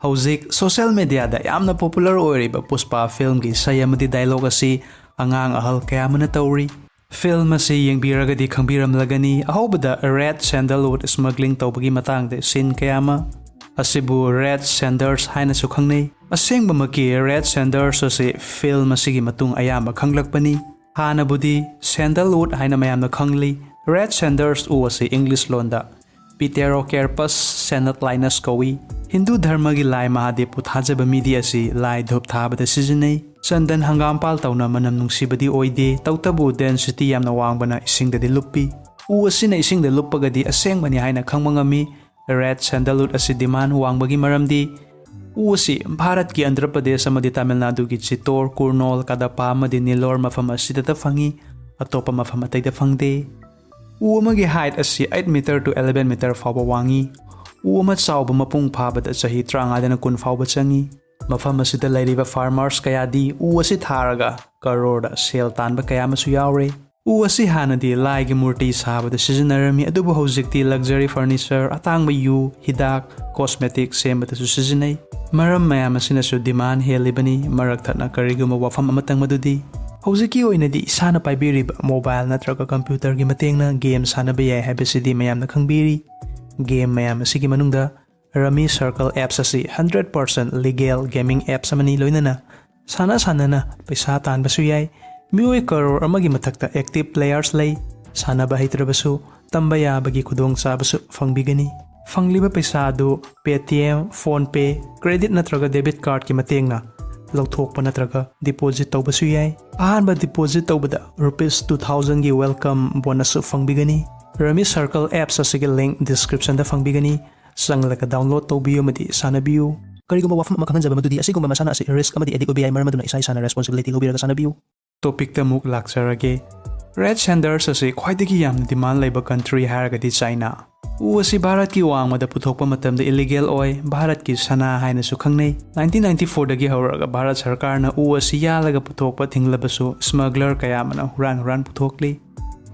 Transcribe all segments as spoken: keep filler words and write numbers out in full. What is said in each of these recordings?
ꯍꯧꯖꯤꯛ ꯁꯣꯁꯤꯌꯦꯜ ꯃꯦꯗꯤꯌꯥꯗ ꯌꯥꯝꯅ ꯄꯣꯄꯨꯂꯔ ꯑꯣꯏꯔꯤꯕ ꯄꯨꯁꯄꯥ ꯐꯤꯜꯝꯒꯤ ꯏꯁꯩ ꯑꯃꯗꯤ ꯗꯥꯏꯂꯣꯛ ꯑꯁꯤ ꯑꯉꯥꯡ ꯑꯍꯜ ꯀꯌꯥ ꯑꯃꯅ ꯇꯧꯔꯤ꯫ ꯐꯤꯜꯝ ꯑꯁꯤ ꯌꯦꯡꯕꯤꯔꯒꯗꯤ ꯈꯪꯕꯤꯔꯝꯂꯒꯅꯤ, ꯑꯍꯧꯕꯗ ꯔꯦꯠ ꯁꯦꯟꯗꯜꯋꯨꯗ ꯁ꯭ꯃꯒ꯭ꯂꯤꯡ ꯇꯧꯕꯒꯤ ꯃꯇꯥꯡꯗ ꯁꯤꯟ ꯀꯌꯥ ꯑꯃ꯫ ꯑꯁꯤꯕꯨ ꯔꯦꯠ ꯁꯦꯟꯗꯔꯁ ꯍꯥꯏꯅꯁꯨ ꯈꯪꯅꯩ꯫ ꯑꯁꯦꯡꯕꯃꯛꯀꯤ ꯔꯦꯠ ꯁꯦꯟꯗꯔꯁ ꯑꯁꯤ ꯐꯤꯜꯝ ꯑꯁꯤꯒꯤ ꯃꯇꯨꯡ ꯑꯌꯥꯝꯕ ꯈꯪꯂꯛꯄꯅꯤ꯫ ꯍꯥꯟꯅꯕꯨꯗꯤ ꯁꯦꯟꯗꯜꯋꯨꯗ ꯍꯥꯏꯅ ꯃꯌꯥꯝꯅ ꯈꯪꯂꯤ꯫ ꯔꯦꯠ ꯁꯦꯟꯗꯔꯁ ꯎ ꯑꯁꯤ ꯏꯪꯂꯤꯁ ꯂꯣꯟꯗ Pterocarpus sanitlinus ꯀꯧꯏ꯫ ꯍꯤꯟꯗꯨ ꯙꯔꯃꯒꯤ ꯂꯥꯏ ꯃꯍꯥꯗꯦꯕꯄꯨ ꯊꯥꯖꯕ ꯃꯤꯗꯤ ꯑꯁꯤ ꯂꯥꯏ ꯙꯨꯞ ꯊꯥꯕꯗ ꯁꯤꯖꯤꯟꯅꯩ꯫ ꯆꯟꯗꯟ ꯍꯪꯒꯥꯝꯄꯥꯜ ꯇꯧꯅ ꯃꯅꯝ ꯅꯨꯡꯁꯤꯕꯗꯤ ꯑꯣꯏꯗꯦ, ꯇꯧꯇꯕꯨ density ꯌꯥꯝꯅ ꯋꯥꯡꯕꯅ ꯏꯁꯤꯡꯗꯗꯤ ꯂꯨꯞꯄꯤ꯫ ꯎ ꯑꯁꯤꯅ ꯏꯁꯤꯡꯗ ꯂꯨꯞꯄꯒꯗꯤ ꯑꯁꯦꯡꯕꯅꯤ ꯍꯥꯏꯅ ꯈꯪꯕ ꯉꯝꯃꯤ꯫ ꯔꯦꯠ ꯁꯦꯟꯗꯜꯋꯨꯗ ꯑꯁꯤ ꯗꯤꯃꯥꯟ ꯋꯥꯡꯕꯒꯤ ꯃꯔꯝꯗꯤ ꯎ ꯑꯁꯤ ꯚꯥꯔꯠꯀꯤ ꯑꯟꯙ꯭ꯔ ꯄ꯭ꯔꯗꯦꯁ ꯑꯃꯗꯤ ꯇꯥꯃꯤꯜ ꯅꯥꯗꯨꯒꯤ ꯆꯤꯠꯇꯣꯔ, ꯀꯨꯔꯅꯣꯜ, ꯀꯗꯄꯥ ꯑꯃꯗꯤ ꯅꯤꯂꯣꯔ ꯃꯐꯝ ꯑꯁꯤꯗꯇ ꯐꯪꯏ, ꯑꯇꯣꯞꯄ ꯃꯐꯝ ꯑꯇꯩꯗ ꯐꯪꯗꯦ꯫ ꯎ ꯑꯃꯒꯤ height ꯑꯁꯤ eight meter to eleven meter ꯐꯥꯎꯕ ꯋꯥꯡꯏ꯫ ꯎ ꯑꯃ ꯆꯥꯎꯕ ꯃꯄꯨꯡ ꯐꯥꯕꯗ ꯆꯍꯤ ꯇꯔꯥꯃꯉꯥꯗꯅ ꯀꯨꯟ ꯐꯥꯎꯕ ꯆꯪꯏ꯫ ꯃꯐꯝ ꯑꯁꯤꯗ ꯂꯩꯔꯤꯕ farmers ꯀꯌꯥꯗꯤ ꯎ ꯑꯁꯤ ꯊꯥꯔꯒ ꯀꯔꯣꯔꯗ ꯁꯦꯜ ꯇꯥꯟꯕ ꯀꯌꯥ ꯑꯃꯁꯨ ꯌꯥꯎꯔꯦ꯫ ꯎ ꯑꯁꯤ ꯍꯥꯟꯅꯗꯤ ꯂꯥꯏꯒꯤ ꯃꯨꯔꯇꯤ ꯁꯥꯕꯗ ꯁꯤꯖꯤꯟꯅꯔꯝꯃꯤ, ꯑꯗꯨꯕꯨ ꯍꯧꯖꯤꯛꯇꯤ luxury furniture, ꯑꯇꯥꯡꯕ ꯌꯨ, ꯍꯤꯗꯥꯛ, cosmetic ꯁꯦꯝꯕꯗꯁꯨ ꯁꯤꯖꯤꯟꯅꯩ꯫ ꯃꯔꯝ ꯃꯌꯥꯝ ꯑꯁꯤꯅꯁꯨ demand ꯍꯦꯜꯂꯤꯕꯅꯤ꯫ ꯃꯔꯛ ꯊꯠꯅ ꯀꯔꯤꯒꯨꯝꯕ ꯋꯥꯐꯝ ꯑꯃꯇꯪ ꯃꯗꯨꯗꯤ, ꯍꯧꯖꯤꯛꯀꯤ ꯑꯣꯏꯅꯗꯤ ꯏꯁꯥꯅ ꯄꯥꯏꯕꯤꯔꯤꯕ mobile ꯅꯠꯇ꯭ꯔꯒ computer ꯒꯤ ꯃꯇꯦꯡꯅ game ꯁꯥꯟꯅꯕ ꯌꯥꯏ ꯍꯥꯏꯕꯁꯤꯗꯤ ꯃꯌꯥꯝꯅ ꯈꯪꯕꯤꯔꯤ꯫ Game ꯃꯌꯥꯝ ꯑꯁꯤꯒꯤ ꯃꯅꯨꯡꯗ Rummy Circle apps ꯑꯁꯤ hundred percent legal gaming apps ꯑꯃꯅꯤ, ꯂꯣꯏꯅꯅ ꯁꯥꯟꯅ ꯁꯥꯟꯅꯅ ꯄꯩꯁꯥ ꯇꯥꯟꯕꯁꯨ ꯌꯥꯏ꯫ ꯃꯤꯑꯣꯏ ꯀꯔꯣꯔ ꯑꯃꯒꯤ ꯃꯊꯛꯇ active players ꯂꯩ꯫ ꯁꯥꯟꯅꯕ ꯍꯩꯇ꯭ꯔꯕꯁꯨ ꯇꯝꯕ ꯌꯥꯕꯒꯤ ꯈꯨꯗꯣꯡꯆꯥꯕꯁꯨ ꯐꯪꯕꯤꯒꯅꯤ꯫ ꯐꯪꯂꯤꯕ ꯄꯩꯁꯥ ꯑꯗꯨ Paytm, PhonePe, credit ꯅꯠꯇ꯭ꯔꯒ debit card ꯀꯤ ꯃꯇꯦꯡꯅ ꯂꯧꯊꯣꯛꯄ ꯅꯠꯇ꯭ꯔꯒ deposit ꯇꯧꯕꯁꯨ ꯌꯥꯏ꯫ ꯑꯍꯥꯟꯕ deposit ꯇꯧꯕꯗ rupees two thousand ꯒꯤ welcome bonus ꯁꯨ ꯐꯪꯕꯤꯒꯅꯤ꯫ Rummy Circle apps ꯑꯁꯤꯒꯤ link description ꯗ ꯐꯪꯕꯤꯒꯅꯤ꯫ ꯆꯪꯂꯒ download ꯇꯧꯕꯤꯌꯨ ꯑꯃꯗꯤ ꯁꯥꯟꯅꯕꯤꯌꯨ꯫ ꯀꯔꯤꯒꯨꯝꯕ ꯋꯥꯐꯝ ꯑꯃ ꯈꯪꯍꯟꯖꯕ ꯃꯗꯨꯗꯤ, ꯑꯁꯤꯒꯨꯝꯕ ꯃꯁꯥꯟꯅ ꯑꯁꯤ risk ꯑꯃꯗꯤ addict ꯑꯣꯏꯕ ꯌꯥꯏ, ꯃꯔꯝ ꯑꯗꯨꯅ ꯏꯁꯥ ꯏꯁꯥꯅ responsibility ꯂꯧꯕꯤꯔꯒ ꯁꯥꯟꯅꯕꯤꯌꯨ꯫ Topic ꯇ ꯑꯃꯨꯛ ꯂꯥꯛꯆꯔꯒꯦ꯫ Red Sanders ꯑꯁꯤ ꯈ꯭ꯋꯥꯏꯗꯒꯤ ꯌꯥꯝꯅ demand ꯂꯩꯕ country ꯍꯥꯏꯔꯒꯗꯤ ꯆꯥꯏꯅꯥ꯫ ꯎ ꯑꯁꯤ ꯚꯥꯔꯠꯀꯤ ꯋꯥꯡꯃꯗ ꯄꯨꯊꯣꯛꯄ ꯃꯇꯝꯗ illegal ꯑꯣꯏ, ꯚꯥꯔꯠꯀꯤ ꯁꯅꯥ ꯍꯥꯏꯅꯁꯨ ꯈꯪꯅꯩ꯫ Nineteen ninety four ꯗꯒꯤ ꯍꯧꯔꯒ ꯚꯥꯔꯠ ꯁꯔꯀꯥꯔꯅ ꯎ ꯑꯁꯤ ꯌꯥꯜꯂꯒ ꯄꯨꯊꯣꯛꯄ ꯊꯤꯡꯂꯕꯁꯨ, smuggler ꯀꯌꯥ ꯑꯃꯅ ꯍꯨꯔꯥꯟ ꯍꯨꯔꯥꯟ ꯄꯨꯊꯣꯛꯂꯤ꯫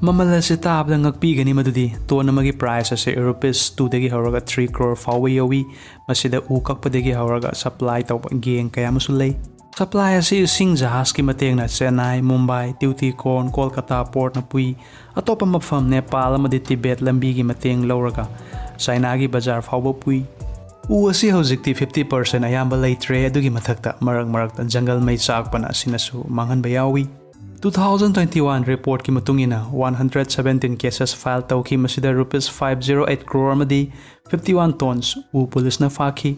ꯃꯃꯜ ꯑꯁꯤ ꯇꯥꯕꯗ ꯉꯛꯄꯤꯒꯅꯤ, ꯃꯗꯨꯗꯤ ꯇꯣꯟ ꯑꯃꯒꯤ ꯄ꯭ꯔꯥꯏꯁ ꯑꯁꯤ ꯔꯨꯄꯤꯁ ꯇꯨꯗꯒꯤ ꯍꯧꯔꯒ ꯊ꯭ꯔꯤ ꯀ꯭ꯔꯣꯔ ꯐꯥꯎꯕ ꯌꯧꯏ꯫ ꯃꯁꯤꯗ ꯎ ꯀꯛꯄꯗꯒꯤ ꯍꯧꯔꯒ ꯁꯄ꯭ꯂꯥꯏ ꯇꯧꯕ ꯒꯦꯡ ꯀꯌꯥ ꯑꯃꯁꯨ ꯂꯩ꯫ ꯁꯄ꯭ꯂꯥꯏ ꯑꯁꯤ ꯏꯁꯤꯡ ꯖꯍꯥꯖꯀꯤ ꯃꯇꯦꯡꯅ ꯆꯦꯟꯅꯥꯏ, ꯃꯨꯝꯕꯥꯏ, ꯇ꯭ꯌꯨꯇꯤꯀꯣꯔꯟ, ꯀꯣꯜꯀꯇꯥ ꯄꯣꯔꯠꯅ ꯄꯨꯏ꯫ ꯑꯇꯣꯞꯄ ꯃꯐꯝ ꯅꯦꯄꯥꯜ ꯑꯃꯗꯤ ꯇꯤꯕꯦꯠ ꯂꯝꯕꯤꯒꯤ ꯃꯇꯦꯡ ꯂꯧꯔꯒ ꯆꯥꯏꯅꯥꯒꯤ ꯕꯖꯥꯔ ꯐꯥꯎꯕ ꯄꯨꯏ꯫ ꯎ ꯑꯁꯤ ꯍꯧꯖꯤꯛꯇꯤ ꯐꯤꯐꯇꯤ ꯄꯥꯔꯁꯦꯟ ꯑꯌꯥꯝꯕ ꯂꯩꯇ꯭ꯔꯦ꯫ ꯑꯗꯨꯒꯤ ꯃꯊꯛꯇ ꯃꯔꯛ ꯃꯔꯛꯇ ꯖꯪꯒꯜ ꯃꯩ ꯆꯥꯛꯄꯅ ꯑꯁꯤꯅꯁꯨ ꯃꯥꯡꯍꯟꯕ ꯌꯥꯎꯏ꯫ ꯇꯨ ꯊꯥꯎꯖꯟ ꯇ꯭ꯋꯦꯟꯇꯤ ꯋꯥꯟ ꯔꯤꯄꯣꯔꯠꯀꯤ ꯃꯇꯨꯡ ꯏꯟꯅ one hundred seventeen cases file ꯇꯧꯈꯤ꯫ ꯃꯁꯤꯗ rupees five zero eight crore ꯑꯃꯗꯤ ꯐꯤꯐꯇꯤ ꯋꯥꯟ ꯇꯣꯟꯁ ꯎ ꯄꯨꯂꯤꯁꯅ ꯐꯥꯈꯤ꯫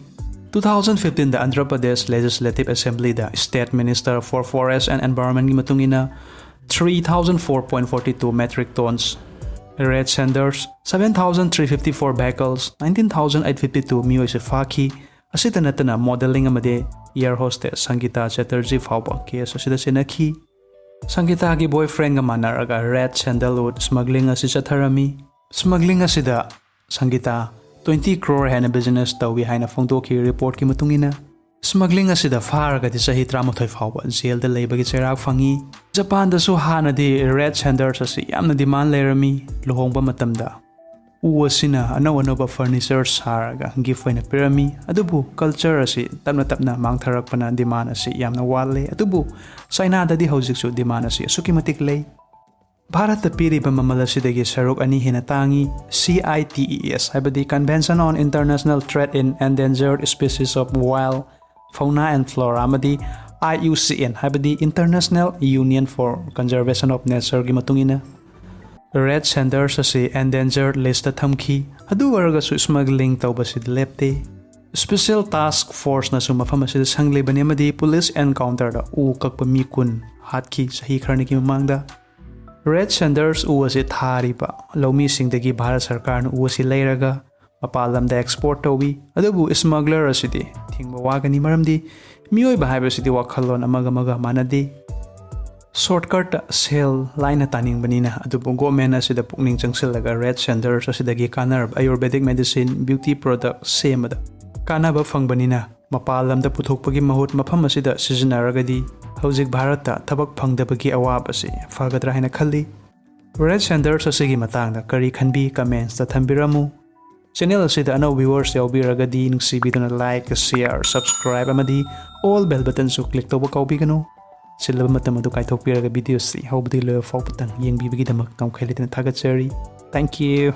ꯇꯨ ꯊꯥꯎꯖꯟ ꯐꯤꯐꯇꯤꯟꯗ ꯑꯟꯙ꯭ꯔ ꯄ꯭ꯔꯗꯦꯁ ꯂꯦꯖꯤꯁꯂꯦꯇꯤꯚ ꯑꯦꯁꯦꯝꯕ꯭ꯂꯤꯗ state minister for forests and ꯑꯦꯟꯚꯥꯏꯔꯟꯃꯦꯟꯒꯤ ꯃꯇꯨꯡ ꯏꯟꯅ three thousand four point forty two metric tons red sanders, seven thousand three fifty four vehicles, nineteen thousand eight fifty two ꯃꯤꯑꯣꯏꯁꯨ ꯐꯥꯈꯤ꯫ ꯑꯁꯤꯇ ꯅꯠꯇꯅ ꯃꯣꯗꯦꯂꯤꯡ ꯑꯃꯗꯤ ꯑꯦꯌꯔ ꯍꯣꯁꯇꯦꯁ ꯁꯪꯒꯤꯇꯥ ꯆꯦꯇꯔꯖꯤ ꯐꯥꯎꯕ ꯀꯦꯁ ꯑꯁꯤꯗ ꯆꯦꯟꯅꯈꯤ꯫ ꯁꯪꯒꯤꯇꯥꯒꯤ ꯕꯣꯏꯐ꯭ꯔꯦꯟꯒ ꯃꯥꯟꯅꯔꯒ ꯔꯦꯠ ꯁꯦꯟꯗꯜꯋꯨꯗ ꯁ꯭ꯃꯒ꯭ꯂꯤꯡ ꯑꯁꯤ ꯆꯠꯊꯔꯝꯃꯤ꯫ ꯁ꯭ꯃꯒ꯭ꯂꯤꯡ ꯑꯁꯤꯗ ꯁꯪꯒꯤꯇꯥ ꯇ꯭ꯋꯦꯟꯇꯤ ꯀ꯭ꯔꯣꯔ ꯍꯦꯟꯅ ꯕꯤꯖꯤꯅꯦꯁ ꯇꯧꯏ ꯍꯥꯏꯅ ꯐꯣꯡꯗꯣꯛꯈꯤ ꯔꯤꯄꯣꯔꯠꯀꯤ ꯃꯇꯨꯡ ꯏꯟꯅ꯫ ꯁ꯭ꯃꯒ꯭ꯂꯤꯡ ꯑꯁꯤꯗ ꯐꯥꯔꯒꯗꯤ ꯆꯍꯤ ꯇꯔꯥꯃꯥꯊꯣꯏ ꯐꯥꯎꯕ ꯖꯦꯜꯗ ꯂꯩꯕꯒꯤ ꯆꯩꯔꯥꯛ ꯐꯪꯏ꯫ ꯖꯄꯥꯟꯗꯁꯨ ꯍꯥꯟꯅꯗꯤ ꯔꯦꯠ ꯁꯦꯟꯗꯔꯁ ꯑꯁꯤ ꯌꯥꯝꯅ ꯗꯤꯃꯥꯟ ꯂꯩꯔꯝꯃꯤ꯫ ꯂꯨꯍꯣꯡꯕ ꯃꯇꯝꯗ ꯎ ꯑꯁꯤꯅ ꯑꯅꯧ ꯑꯅꯧꯕ ꯐꯔꯅꯤꯆꯔ ꯁꯥꯔꯒ ꯒꯤꯐ ꯑꯣꯏꯅ ꯄꯤꯔꯝꯃꯤ꯫ ꯑꯗꯨꯕꯨ ꯀꯜꯆꯔ ꯑꯁꯤ ꯇꯞꯅ ꯇꯞꯅ ꯃꯥꯡꯊꯔꯛꯄꯅ ꯗꯤꯃꯥꯟ ꯑꯁꯤ ꯌꯥꯝꯅ ꯋꯥꯠꯂꯦ꯫ ꯑꯗꯨꯕꯨ ꯆꯥꯏꯅꯥꯗꯗꯤ ꯍꯧꯖꯤꯛꯁꯨ ꯗꯤꯃꯥꯟ ꯑꯁꯤ ꯑꯁꯨꯛꯀꯤ ꯃꯇꯤꯛ ꯂꯩ꯫ ꯚꯥꯔꯠꯇ ꯄꯤꯔꯤꯕ ꯃꯃꯜ ꯑꯁꯤꯗꯒꯤ ꯁꯔꯨꯛ ꯑꯅꯤ ꯍꯦꯟꯅ ꯇꯥꯡꯏ꯫ C I T E S ꯍꯥꯏꯕꯗꯤ Convention on International Trade in Endangered Species of Wild Fauna and Flora ꯑꯃꯗꯤ ꯑꯥꯏ ꯌꯨ ꯁꯤ ꯑꯦꯟ ꯍꯥꯏꯕꯗꯤ International Union for Conservation of Natureꯒꯤ ꯃꯇꯨꯡ ꯏꯟꯅ, ꯔꯦꯠ ꯁꯦꯟꯗꯔꯁ ꯑꯁꯤ ꯑꯦꯟꯗꯦꯟꯖꯔ ꯂꯤꯁꯇ ꯊꯝꯈꯤ꯫ ꯑꯗꯨ ꯑꯣꯏꯔꯒꯁꯨ ꯁ꯭ꯃꯒ꯭ꯂꯤꯡ ꯇꯧꯕꯁꯤꯗꯤ ꯂꯦꯞꯇꯦ꯫ ꯁ꯭ꯄꯦꯁꯤꯌꯦꯜ ꯇꯥꯁꯛ ꯐꯣꯔꯁꯅꯁꯨ ꯃꯐꯝ ꯑꯁꯤꯗ ꯁꯪꯂꯤꯕꯅꯤ ꯑꯃꯗꯤ ꯄꯨꯂꯤꯁ ꯑꯦꯟꯀꯥꯎꯟꯇꯔꯗ ꯎ ꯀꯛꯄ ꯃꯤ ꯀꯨꯟ ꯍꯥꯠꯈꯤ ꯆꯍꯤ ꯈꯔꯅꯤꯒꯤ ꯃꯃꯥꯡꯗ꯫ ꯔꯦꯠ ꯁꯦꯟꯗꯔꯁ ꯎ ꯑꯁꯤ ꯊꯥꯔꯤꯕ ꯂꯧꯃꯤꯁꯤꯡꯗꯒꯤ ꯚꯥꯔꯠ ꯁꯔꯀꯥꯔꯅ ꯎ ꯑꯁꯤ ꯂꯩꯔꯒ ꯃꯄꯥꯟ ꯂꯝꯗ ꯑꯦꯛꯁꯄꯣꯔꯠ ꯇꯧꯏ꯫ ꯑꯗꯨꯕꯨ ꯁ꯭ꯃꯒꯂꯔ ꯑꯁꯤꯗꯤ ꯊꯤꯡꯕ ꯋꯥꯒꯅꯤ, ꯃꯔꯝꯗꯤ ꯃꯤꯑꯣꯏꯕ ꯍꯥꯏꯕꯁꯤꯗꯤ ꯋꯥꯈꯜꯂꯣꯟ ꯑꯃꯒ ꯑꯃꯒ ꯃꯥꯟꯅꯗꯦ꯫ ꯁꯣꯔꯠꯀꯠꯇ ꯁꯦꯜ ꯂꯥꯏꯅ ꯇꯥꯅꯤꯡꯕꯅꯤꯅ꯫ ꯑꯗꯨꯕꯨ ꯒꯣꯔꯃꯦꯟ ꯑꯁꯤꯗ ꯄꯨꯛꯅꯤꯡ ꯆꯪꯁꯤꯜꯂꯒ ꯔꯦꯠ ꯁꯦꯟꯗꯔꯁ ꯑꯁꯤꯗꯒꯤ ꯀꯥꯟꯅꯔꯕ ꯑꯌꯨꯔꯕꯦꯗꯤꯛ ꯃꯦꯗꯤꯁꯤꯟ, ꯕ꯭ꯌꯨꯇꯤ ꯄ꯭ꯔꯣꯗꯛ ꯁꯦꯝꯕꯗ ꯀꯥꯟꯅꯕ ꯐꯪꯕꯅꯤꯅ, ꯃꯄꯥꯟ ꯂꯝꯗ ꯄꯨꯊꯣꯛꯄꯒꯤ ꯃꯍꯨꯠ ꯃꯐꯝ ꯑꯁꯤꯗ ꯁꯤꯖꯤꯟꯅꯔꯒꯗꯤ ꯍꯧꯖꯤꯛ ꯚꯥꯔꯠꯇ ꯊꯕꯛ ꯐꯪꯗꯕꯒꯤ ꯑꯋꯥꯕꯁꯤ ꯐꯒꯗ꯭ꯔꯥ ꯍꯥꯏꯅ ꯈꯜꯂꯤ꯫ Red Sanders ꯑꯁꯤꯒꯤ ꯃꯇꯥꯡꯗ ꯀꯔꯤ ꯈꯟꯕꯤ? Comments ꯇ ꯊꯝꯕꯤꯔꯝꯃꯨ꯫ Channel ꯑꯁꯤꯗ ꯑꯅꯧꯕ viewers ꯌꯥꯎꯕꯤꯔꯒꯗꯤ ꯅꯨꯡꯁꯤꯕꯤꯗꯨꯅ like, share, subscribe ꯑꯃꯗꯤ all bell button ꯁꯨ click ꯇꯧꯕ ꯀꯥꯎꯕꯤꯒꯅꯨ꯫ ꯆꯤꯜꯂꯕ ꯃꯇꯝ ꯑꯗꯨ ꯀꯥꯏꯊꯣꯛꯄꯤꯔꯒ video ꯁꯤ ꯍꯧꯕꯗꯒꯤ ꯂꯣꯏꯕ ꯐꯥꯎꯕꯇꯪ ꯌꯦꯡꯕꯤꯕꯒꯤꯗꯃꯛ ꯉꯝꯈꯩ ꯂꯩꯇꯅ ꯊꯥꯒꯠꯆꯔꯤ꯫ Thank you꯫